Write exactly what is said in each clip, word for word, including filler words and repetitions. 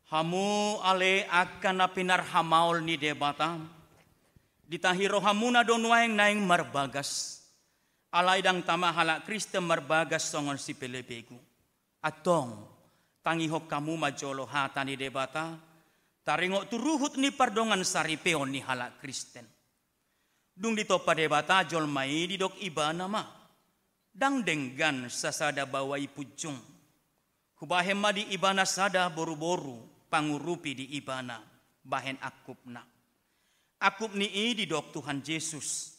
Hamu ale angka na pinarhamaol ni Debata, ditahi rohamuna do nuaeng naeng marbagas. Alai ndang tama halak Kristen marbagas songon sipelebegu. Antong, tangihon hamu ma jolo hata ni Debata, taringot tu ruhut ni pardongansaripeon ni halak Kristen. Dung ditompa Debata jolma i, didok Ibana ma, ndang denggan sasada baoa i punjung. Hubahen ma di Ibana sada boruboru, pangurupi di Ibana, bahen angkupna. Angkup ni i didok Tuhan Jesus.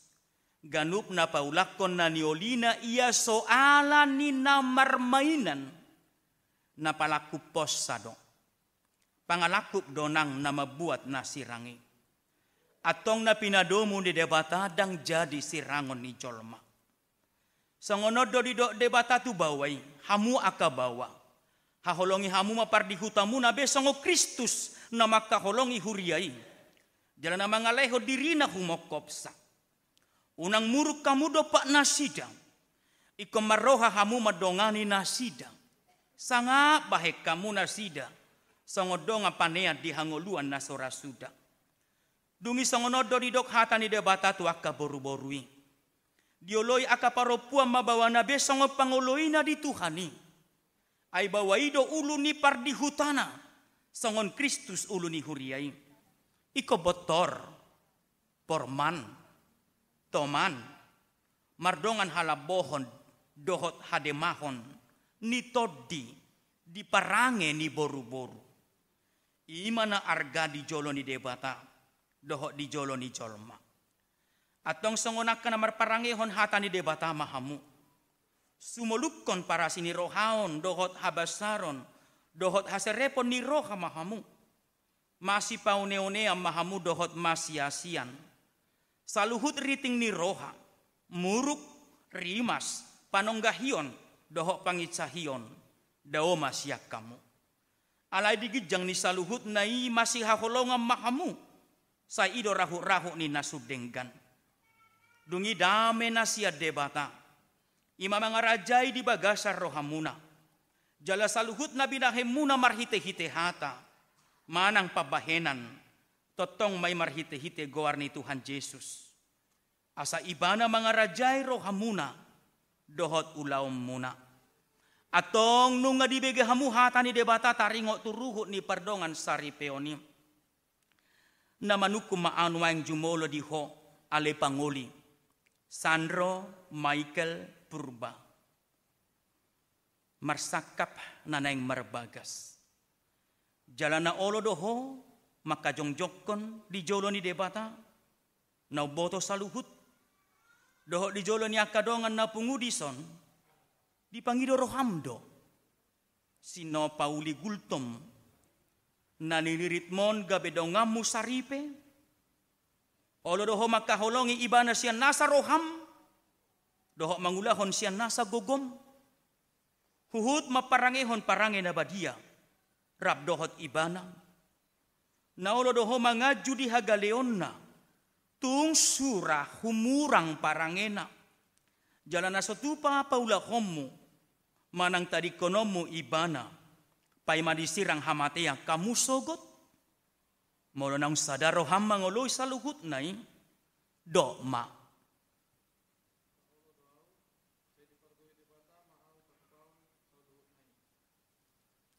Ganup na paulakkon na niolina ia soalan ni na marmainan, na palangkup ponsa do. Pangalangkup do nang na mambuat na sirang i. Antong na pinadomu ni Debata ndang jadi sirangon ni jolma. Songon on do didok Debata tu baoa i, hamu angka baoa. Haholongi hamu ma pardihutamuna be songon Kristus na mangkaholongi huria i. Jala na mangalehon dirina humongkopsa. Unang muruk hamu dompak nasida. Ingkon marroha hamu mandongani nasida. Sangap bahen hamu nasida. Songon dongan panean di hangoluan na so ra suda. Dung i songon on do didok hata ni Debata tu angka boruboru i. Dioloi angka parompuan ma baoana be songon pangoloina di Tuhan i. Ai baoa i do ulu ni pardihutana, songon Kristus ulu ni huria i. Ingkon bontor, porman, toman, mardongan halambohon dohot hademahon ni tondi di parange ni boruboru. I ma na arga di jolo ni Debata dohot di jolo ni jolma. Antong songon angka na marparangehon hata ni Debata ma hamu. Sumolukkon parasi ni rohaon dohot habasaron dohot haserepon ni roha ma hamu. Masipaoneonean ma hamu dohot masiasian. Saluhut riting ni roha, muruk, rimas, panonggahion dohot panginsahion, dao ma sian hamu. Alai di ginjang ni saluhutna i masihaholongan ma hamu, sai i do rahutrahut ni na sun denggan. Dung i dame na sian Debata, i ma mangarajai di bagasan rohamuna. Jala saluhut na binahenmuna marhitehite hata manang pambahenan, tongtong ma i marhitehite goar ni Tuhan Jesus. Asa Ibana mangarajai rohamuna dohot ulaonmuna. Antong nunga dibege hamu hata ni Debata taringot tu ruhut ni pardongansaripeon i. Na manungkun ma ahu nuaeng jumolo di ho, ale pangoli, Sandro Michael Purba. Marsangkap na naeng marbagas. Jala na olo do ho mangkajongjongkon di jolo ni Debata na umboto saluhut, dohot di jolo ni angka dongan na pungu dison, dipangido roham do si Nopauli Gultom na niriritmon gabe donganmu saripe. Olo do ho mangkaholongi Ibana sian nasa roham dohot mangulahon sian nasa gogom. Huhut mamparangehon parange na badia rap dohot Ibana. Na olo do ho manganju di hagaleonna, tung sura humurang parangena. Jala na so tupa paulahonmu manang tadingkononmu Ibana, paima disirang hamatean hamu sogot. Molo naung sada roham mangoloi saluhutna i, dok ma.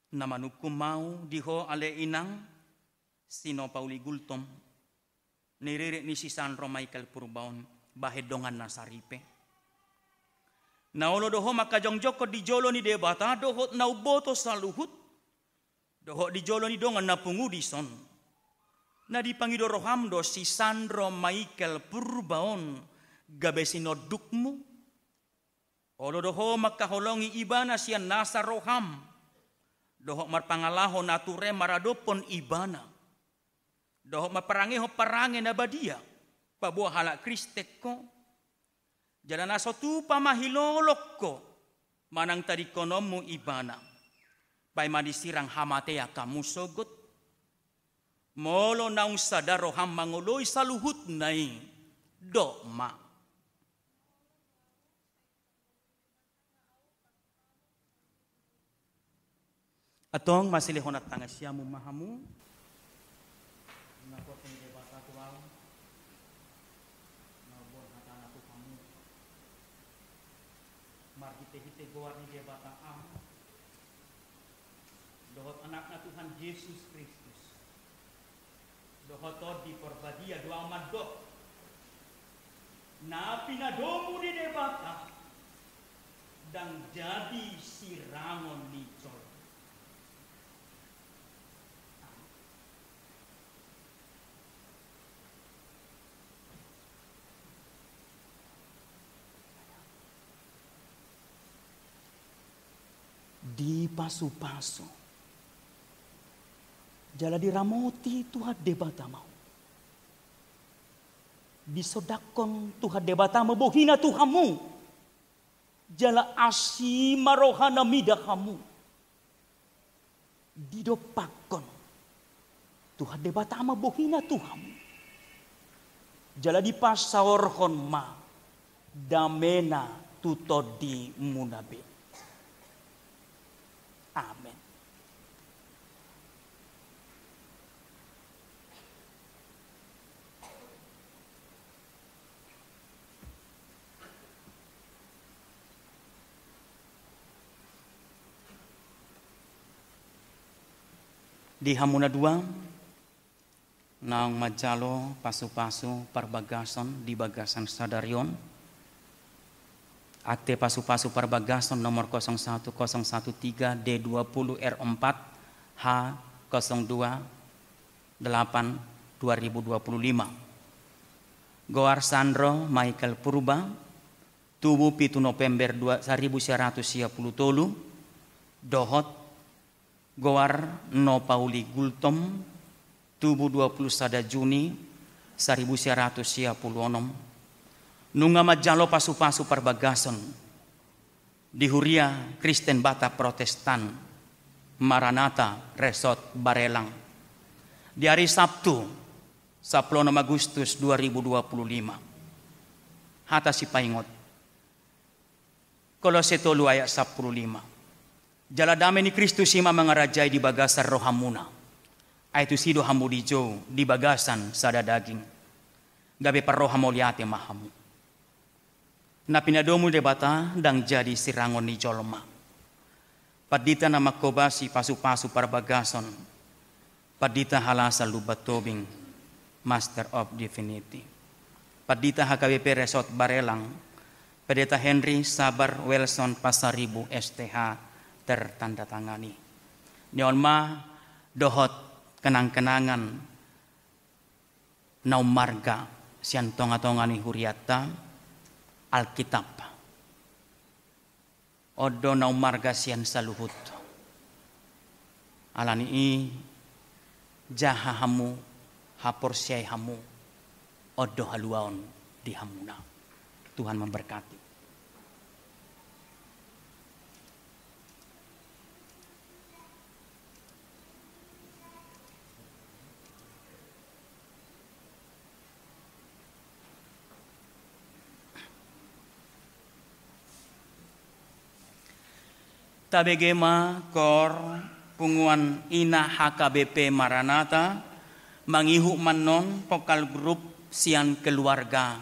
Na manungkun ma ahu di ho ale inang si Nopauli Gultom, niririt ni si Sandro Michael Purba on, bahen donganna saripe. Na olo do ho mangkajongjongkon di jolo ni Debata dohot na umboto saluhut, dohot di jolo ni dongan na pungu dison. Na dipangido roham do si Sandro Michael Purba on gabe sinondukmu. Olo do ho mangkaholongi Ibana sian nasa roham, dohot marpangalaho na ture maradophon Ibana, dohot marparangehon parange na badia paboa halak Kristen ho. Jala na so tupa mahilolong ho manang tadingkononmu Ibana, paima disirang hamatean hamu sogot. Molo naung sada roham mangoloi saluhutna i, dok ma. Antong masilehonon tangan siamun ma hamu. Naposo ni Debata tu ahu, na umboan hatana tu hamu, marhitehite goar ni Debata Ama dohot Anakna Tuhan Jesus Kristus, dohot Tondi Porbadia, do ahu mandok: Na pinadomu ni Debata ndang jadi sirangon ni jolma. Dipasupasu jala diramoti Tuhan Debata ma ho. Disondangkon Tuhan Debata ma bohina tu hamu, jala asi ma rohana mida hamu. Didompakkon Tuhan Debata ma bohina tu hamu, jala dipasaorhon ma damena tu tondimuna be. Amen. Di hamu na dua naung manjalo pasupasu parbagason di bagasan sadari on, akte pasupasu parbagason nomor kosong satu kosong satu tiga D dua puluh R empat H kosong dua delapan dua ribu dua puluh lima. Goar Sandro Michael Purba, tubu pitu November dua, saribu sia ratus sia puluh tolu, dohot goar Nopauli Gultom, tubu dua puluh sada Juni saribu sia ratus sia puluh onom, nunga manjalo pasupasu parbagason di Huria Kristen Batak Protestan Maranatha Resort Barelang di ari Sabtu, sampulu onom Agustus dua ribu dua puluh lima. Hata sipaingot, Kolose tolu ayat sampulu lima: Jala dame ni Kristus i ma mangarajai di bagasan rohamuna. Ai tusi do hamu dijou di bagasan sada daging, gabe parroha mauliate ma hamu. Na pinadomu Debata ndang jadi sirangon ni jolma. Pandita na manghobasi pasupasu parbagason, Pandita Halasan Lumban Tobing, Master of Divinity. Pandita H K B P Resort Barelang, Pendeta Henry Sabar Wilson Pasaribu, S T H, tertandatangani. Ni on ma dohot kenang-kenangan na ummarga sian tonga-tonga ni hurianta, Alkitab. On do na ummarga sian saluhut. Ala ni i, jaha hamu, haporseai hamu, on do haluaon di hamuna. Tuhan memberkati. Tabege ma, Koor, Punguan Ina H K B P Maranatha, mangihut ma annon vokal grup sian keluarga